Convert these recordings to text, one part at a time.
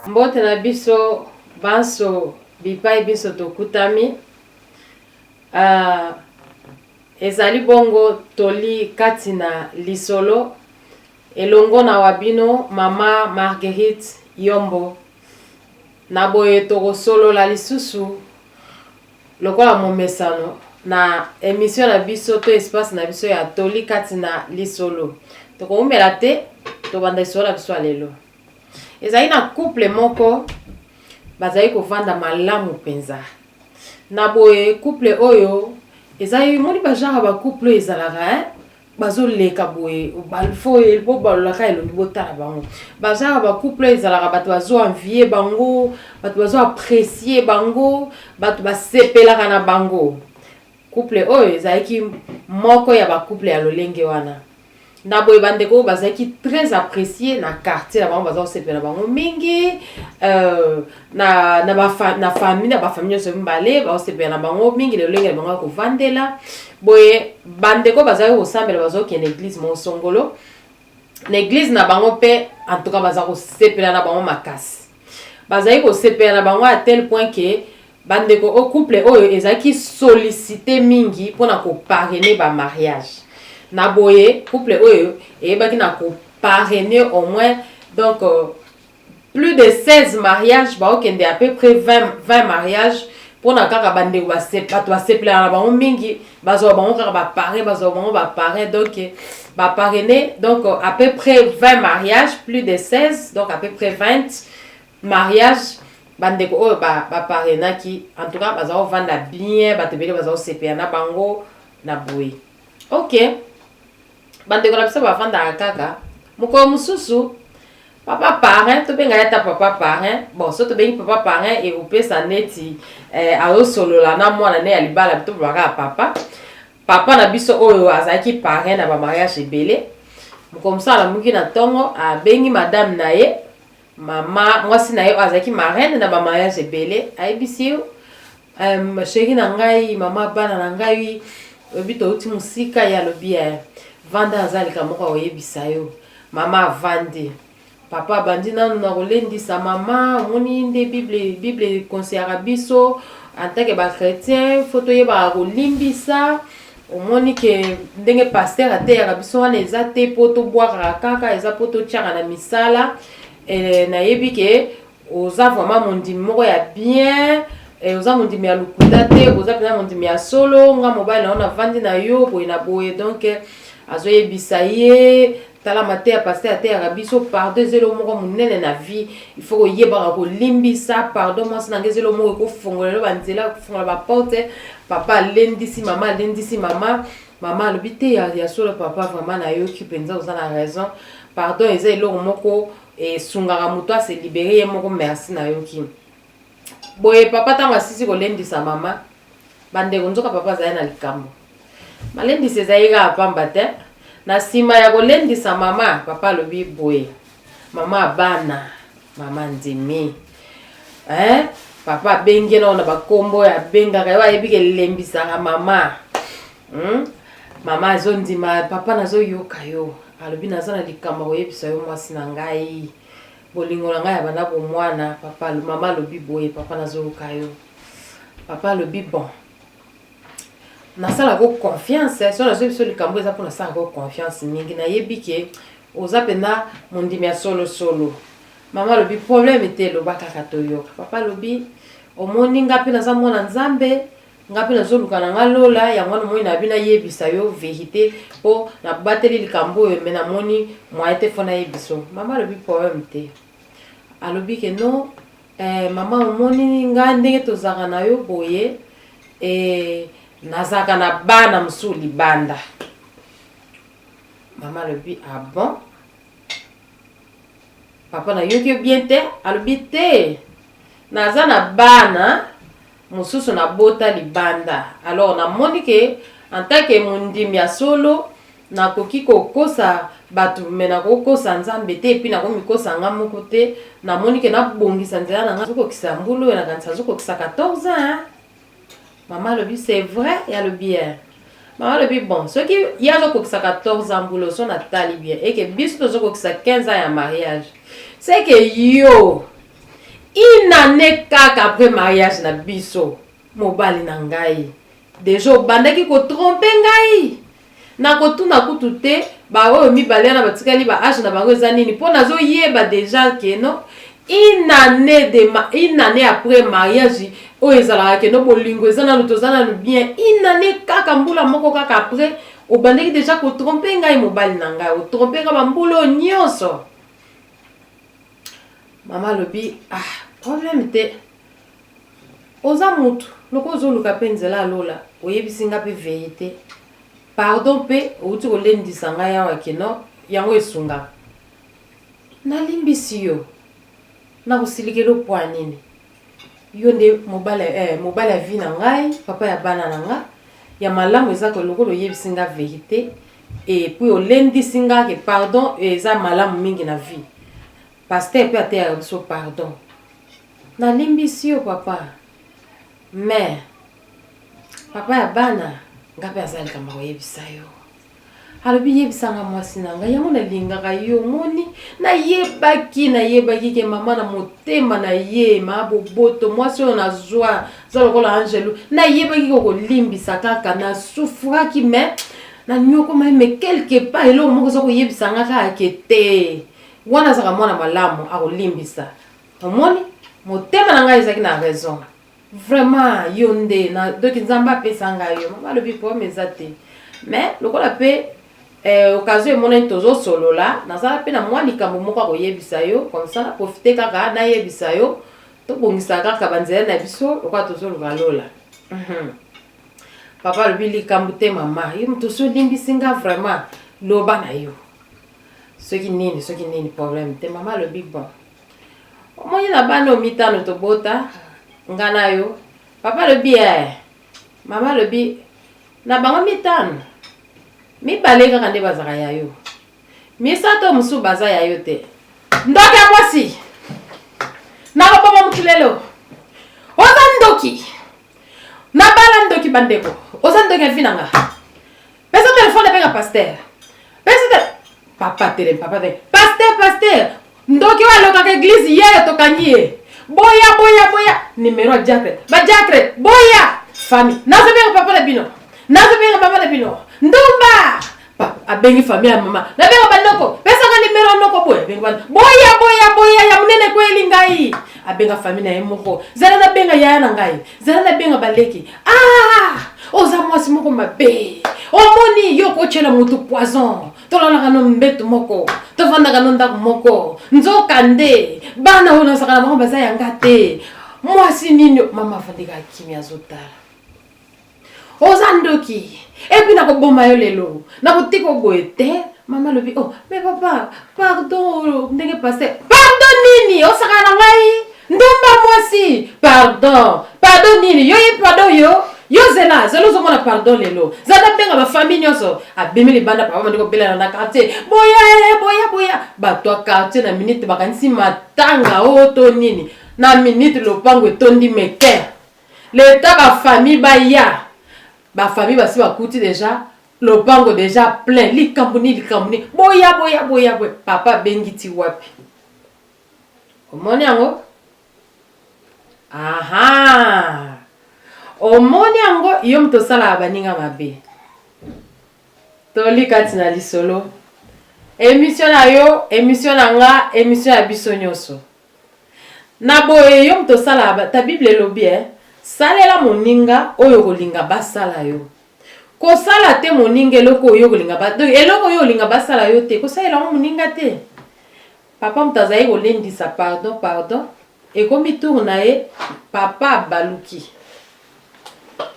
Mbote na biso banso bipai biso tokutami. Ezali bongo toli kati na lisolo elongo na wa bino mama Marguerite Yombo. Na boye tokosolola lisusu lokola momesano na emission na biso to espace na biso ya toli kati na lisolo. Tokowumela te, tobanda lisolo na biso ya lelo. Ezali na couple moko bazali kovanda malamu mpenza. Na boye couple oyo ezali moni ba genre ba couple oyo ezalaka hein bazoleka boye fo bobalolaka elongi botala bango ba genre ba couple oyo ezalaka bato bazo envier bango, bato bazo apprécier bango, bato basepelaka na bango. Couple oyo ezalaki moko ya ba couple ya lolenge wana. Na boye bandeko oyo bazalaki très apprécié na quartier na bango, baza kosepela bango mingi na ba na famille, na bafamille nyonso mibale bazosepela na bango mingi, lolenge na bango ya kovandela. Boye bandeko bazalaki kosambela, bazokende église mosongolo na église na bango mpe en tout cas baza kosepela na bango makasi. Bazali kosepela na bango à tel point que bandeko o couple oyo ezalaki sollicité mingi mpona koparrainer bamariage. Na boye couple oyo eyebaki na koparrainer au moins donc plus de 16 mariages, baokende à peu près 20 mariages, mpona kaka bandeko bato basepelaka na bango mingi, bazwa bango kaka baparrain, bazwa bango baparrain. Donc baparrainer donc à peu près 20 mariages, plus de 16, donc à peu près 20 mariages bandeko oyo baparrainaki. En tout cas baza kovanda bien, bato ebele baza kosepela na bango. Na boye, ok, bandeko na biso bavandaka kaka. Mokolo mosusu papa parrain, tobenga ye ata papa parrain, bon, so tobengi papa parrain ekopesa neti azosolola na mwana ne ya libala. Tolobaka ya papa, papa na biso oyo azalaki parrain na bamariage ebele. Mokolo mosusu alamuki na ntongo, abengi madame na ye, mama mwasi na ye oyo azalaki marraine na bamariage ebele. Ayebisi ye: "Chéri na ngai, mama bana na ngai, oyebi touti mosika." Ye alobi: "Vanda, aza likambo moko akoyebisa yo." Mama avandi. Papa abandi nanu na kolendisa mama: "Omoni nde Bible econseillaka biso en tant que bachrétien, faut toyebaka kolimbisa. Omoni ke ndenge pasteur ateyaka biso wana eza te mpo tobwakaka kaka, eza mpo totiaka na misala. Nayebi ke oza vraiment mondimi moko ya bien, oza mondimi ya lokuta te, oza mpenza mondimi ya solo. Nga mobali na yo navandi na yo boye na boye." Donc azoyebisa ye: "Tala mateya pasteur ateyaka biso, pardon eza eloko moko monene na vie, il faut koyebaka kolimbisa. Pardon, mwasi na ngai, eza eloko moko ekofongola elo banzela, kofongola baporte." Papa alendisi mama, alendisi mama. Mama alobi: "Te, ya solo papa, vraiment nayoki mpenza oza na raison. Pardon eza eloko moko esungaka moto ase libérer ye moko. Merci, nayoki." Boye papa ntango asisi kolendisa mama, bandeko, nzoka papa azali na likambo. Malendisi ezali kaka pamba te. Na nsima ya kolendisa mama, papa alobi boye: "Mama abana, mama ndimi, hein?" Papa abengi nao na bakombo oyo abengaka ye, ayebi kelembisaka mama, Mama azondima: "Papa, nazoyoka yo." Alobi: "Naza na likambo koyebisa yo, mwasi na ngai, bolingo na ngai ya banda bomwana." Papa, mama alobi boye: "Papa, nazoyoka yo." Papa alobi: "Bon, nasalaka confiance. So nazoyebi biso likambo eza mpo nasalaka confiance mingi, nayebi ke oza mpenza mondimi ya solosolo." Mama alobi: "Problème te, eloba kaka toyoka." Papa alobi: "Omoni, nga mpe naza mwana Nzambe, nga mpe nazoluka na nga lola. Yango wana omoni nabi nayebisa yo vérité, mpo nabateli likambo oyo, me namoni moyen te, fo nayebisa yo." Mama alobi: "Problème te." Alobi ke: "Non, mama, omoni nga ndenge tozalaka na yo boye, nazalaka na bana mosusu libanda." Mama alobi: "Ah bon, papa, nayoki yo bien te." Alobi: "Te, naza na bana mosusu nabota libanda. Alors namoni ke en tant que mondimi ya solo, nakoki kokosa bato, me nakokosa Nzambe te, et puis nakomikosa nga moko te. Namoni ke nabongisa nzela na nga. Azokokisa mbulu oyo, nakanisa azokokisa 14 ans." Mama alobi: "C'est vrai?" Ye alobi: "Ye." Mama alobi: "Bon, soki ye azokokisa 14 ans mbula, so natali bien eke biso tozokokisa 15 ans ya mariage, c'est que yo Une année kaka après mariage na biso, mobali na ngai dejà obandaki ko tromper ngai. Nakotuna kutu te ba oyo mibale wana batikali ba age na bango eza nini po nazoyeba dejà que non une annee de une annee après mariage oyo ezalaka que non bolingo eza nanu toza nanu bien une annee kaka mbula moko kaka après obandaki dejà ko tromper ngai mobali na ngai o tromper ngai ba mbula oyo nionso. Mama alobi ah problème te oza mutu lokola ozoluka pe nzela ya lola oyebisi nga pe verite pardon pe owuti kolendisa ngai awa ke non yango esungaka nalimbisi yo nakosilikela yo pua nini yo nde mobali eh, mobali ya vie na ngai papa ya bana na nga ya malamu eza ke lokola oyebisi nga verite et puis olendisi nga ke pardon eza malamu mingi na vie pasteur pe ateyaka biso pardon nalimbisi yo papa mais papa ya bana nga pe aza likambo akoyebisa yo Alobi yebisa nga mwasi na nga yango nalingaka yo omoni nayebaki nayebaki ke mama na motema na ye ma boboto mwasi oyo nazwa aza lokola angelu nayebaki ke okolimbisa kaka na souffraki mais nanyokomaki mais quelque part eloko moko eza koyebisa nga kaka ke te wana azalaka mwana malamu akolimbisa omoni motema na ngai ezalaki na raison Vraiment yo nde na donc nzambe apesa ngai yo mama alobi problème eza te mais lokola pe eh, occasion emonani tozosolola nazala pe na mwa likambo moko akoyebisa yo comme ça na profite kaka nayebisa yo tobongisa kaka banzela na biso lokola tozoluka lola mhm. Papa alobi likambo te mama yo moto osi olimbisi nga vraiment loba na yo soki nini soki nini problème te mama alobi bon Omoni na bana oyo mitano tobota nga na yo papa alobi eh mama alobi na bango mitano mibale kaka nde bazalaka ya yo misato mosusu baza ya yo te ndoki ya mwasi nakoboma motu lelo oza ndoki nabala ndoki bandeko oza ndoki ya vi na nga pesa telefone ebenga paster pesa te papa telemi papa telemi paster paster ndoki oyo alokaka eglise yeyo tokangi ye boya boya boya nimero ya diacre badiacre boya famille nazobenga papa na bino nazobenga mama na bino ndumba abengi famille ya mama nabenga banoko pesaka nimero ya noko boye abengi bana boya boya boya ya monene ekweyeli ngai abenga famille na ye moko zala nabenga yaya na ngai zala nabenga baleki ah oza mwasi moko mabe omoni yo okotyela motu poison tolalaka no mbeto moko tovandaka no ndako moko nzoka nde bana oyo nazalaka na bango baza yanga te mwasi nini mama afandika kimia azotala oza ndoki epuis nakoboma yo lelo nakotika oboye te mama alobi oh mais papa pardon ndenge paster pardon nini osakana na ngai ndumba mwasi pardon pardon nini yo ye pardon yo yo zela zela ozomona pardon lelo zala benga bafamille nyonso abimi libanda papa bandi kobelana na quartier boya eh, boya boya bato ya quartier na minute bakanisi matanga oyo oh, to nini na minute lopango etondi meke leta bafamille baya bafamille basi bakuti deja lopango deja plein likambo nini likambo nini boya boya boya boya papa abengi ti wapi omoni yango aha omoni yango yo moto osalaka baninga mabe toli kati na lisolo emission na yo emission na nga emission ya biso nyonso Na boye yo moto osalaka ta bible elobi eh, salela moninga oyo okolinga basala yo. Kosala te moninga eloko oyo okolinga ba donc eloko oyo olinga basala yo te kosalela yango moninga te. Papa moto azali kolendisa pardon pardon ekomi tour na ye papa abaluki.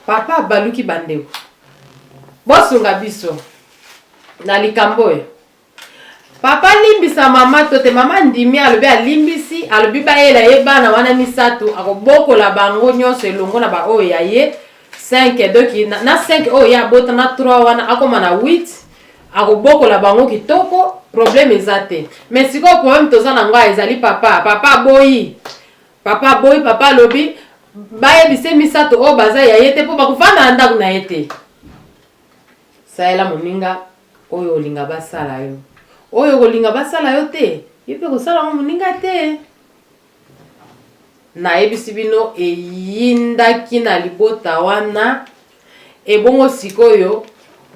Papa abaluki bandeko. Bosunga biso na likambo oyo. Papa limbisa mama to te mama andimi alobi alimbisi alobi bayela ye bana wana misatu akobokola bango nyonso elongo na baoyo ya ye 5 donc na, na 5 oyo ye abota na 3 wana akoma na 8 akobokola bango kitoko problème eza te mais sikoyo problème toza na ngo ezali papa papa aboyi papa aboyi papa alobi bayebise misato oyo baza ya ye te mpo bakofanda na ndako na ye te Salela moninga oyo olinga basala yo. Oyo okolinga basala yo te, yo mpe kosala yango moninga te. Nayebisi bino eyindaki na libota wana. Ebongo sikoyo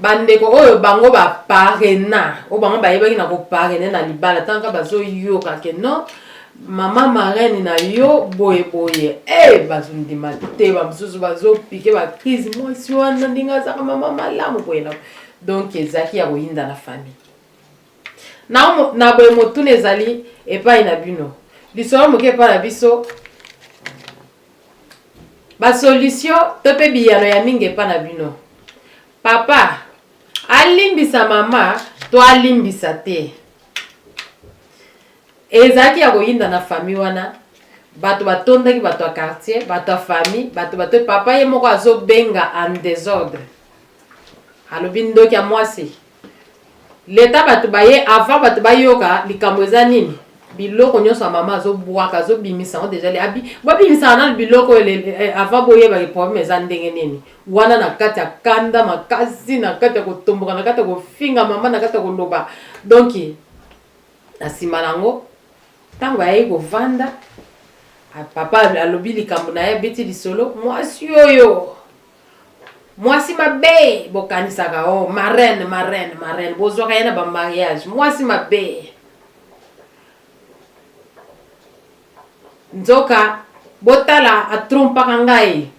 bandeko oyo bango ba parraina, oyo bango bayebaki na ko parrainer na libala, tango kaka bazoyoka ke non mama marraine na yo boye boye, eh bazondima te, ba mosusu bazo piquer ba crise, mwasi wana ndenge azalaka mama malamu boye na donc ezalaki ya koyinda na famille. Na, na boye motuna ezali epai na bino, lisolo moke epai na biso. Ba solution to pe biyano ya mingi epa na bino. Papa alimbisa mama to alimbisa te. Ezalaki ya koyinda na famille wana, bato batondaki, bato ya quartier, bato ya famille, bato bato papa ye moko azobenga en desordre. Alobi ndoki ya mwasi. Leta bato baye avant bato bayoka likambo eza nini biloko nyonso ya mama azobwaka azobimisa yango deja abi bobimisaka nanu biloko oyo eh, avant boyeba ke problème eza ndenge nini wana na kati ya kanda makasi na kati ya kotomboka na kati ya kofinga mama na kati ya koloba donc na nsima na yango ntango ayaki kovanda papa alobi likambo na ye abeti lisolo mwasi oyo Mwasi mabe bokanisaka oh marraine marraine marraine bozwaka ye na ba mariage mwasi mabe nzoka botala atrompaka ngai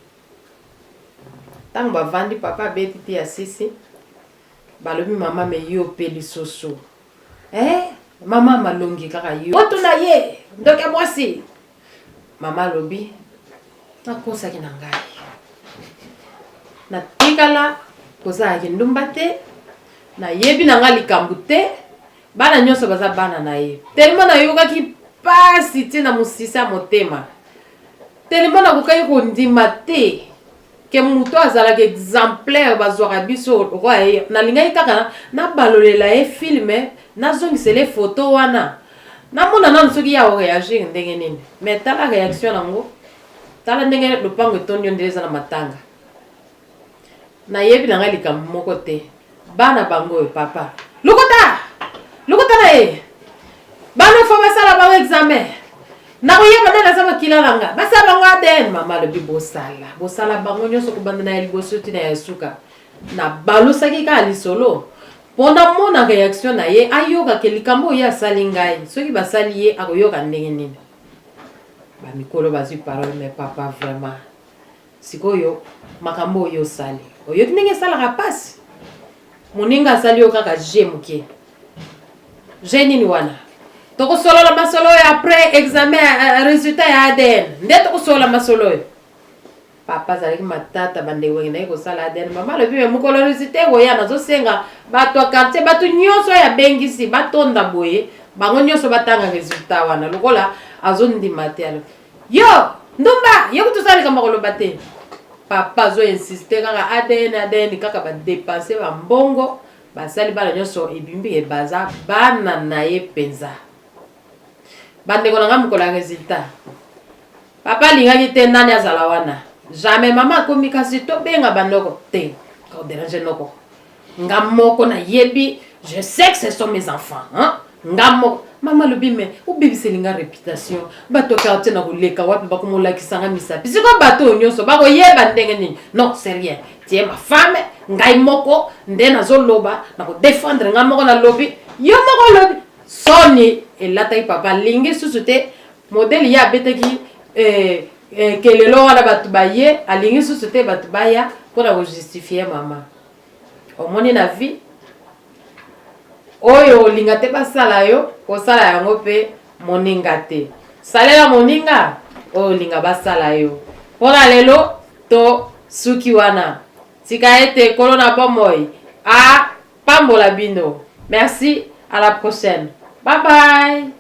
ntango bavandi papa abeti ti asisi balobi mama me yo mpe lisusu eh mama malongi kaka yo otuna ye ndoki ya mwasi Mama alobi nakosaki na ngai, natikala kozala kindumba te, nayebi na ngai likambo te, bana nyonso baza bana na ye. Tellement nayokaki pasi ti na mosisa ya motema, tellement nakokaki kondima te ke moto azalaka exemplaire bazwaka biso lokola ye. Nalingaki kaka nabalolela ye filme, nazongisela ye foto wana Namona nanu soki ye ako reagir ndenge nini mais tala reaction nango tala ndenge lopango etondi ondire eza na matanga nayebi na ngai likambo moko te bana bango oyo papa lokota lokota na ye bana fo basala bango examen nakoyeba nani aza makila na nga basala bango adn mama alobi bosala bosala bango nyonso kobanda na ya liboso ti na ya suka nabalusaki kaka lisolo Po namona reaction na ye, ayoka ke likambo oyo ye asali ngai, soki basali ye akoyoka ndenge nini? Ba mikolo bazui parole mais papa vraiment sikoyo makambo oyo osali oyoki ndenge esalaka pasi? Moninga asali yo kaka jeu moke, jeu nini wana? Tokosolola masolo oyo après examen ya resultat ya ADN nde tokosolola masolo oyo. Papa azalaki matata bandeko bakendaki kosala ADN mama alobi me mokolo resultat ekoya nazosenga bato ya quartier bato nyonso oyo abengisi batonda boye bango nyonso batanga resultat wana lokola azondima te alobi yo ndumba yo kutu osala likambo koloba te papa azo insiste kaka ADN ADN kaka badepense bambongo basali bana nyonso ebimbi baza bana na ye mpenza Bandeko na nga mokolo ya resultat papa alingaki te nani azala wana jamais mama akomi kasi tobenga banoko te ko déranger noko nga moko nayebi je sais que ce sont mes enfants hein? nga moko mama alobi me obebiseli nga réputation bato ya quartier na koleka wapi bakomolakisa nga misapi sikoyo bato oyo nyonso bakoyeba ndenge nini non c'est rien tu es ma femme ngai moko nde nazoloba nakodefendre ngai moko nalobi yo moko olobi Soni elataki papa alingi susu te modèle ye abetaki eh, eh, kelelo wana bato baye alingi susu te bato baya mpona kojustifie mama omoni na vie oyo olinga te basala yo kosala yango mpe moninga te salela moninga oyo olinga basala yo mpona lelo to suki wana tika ete nkolo na bomoi a pambola bino merci à la prochaine bye bye.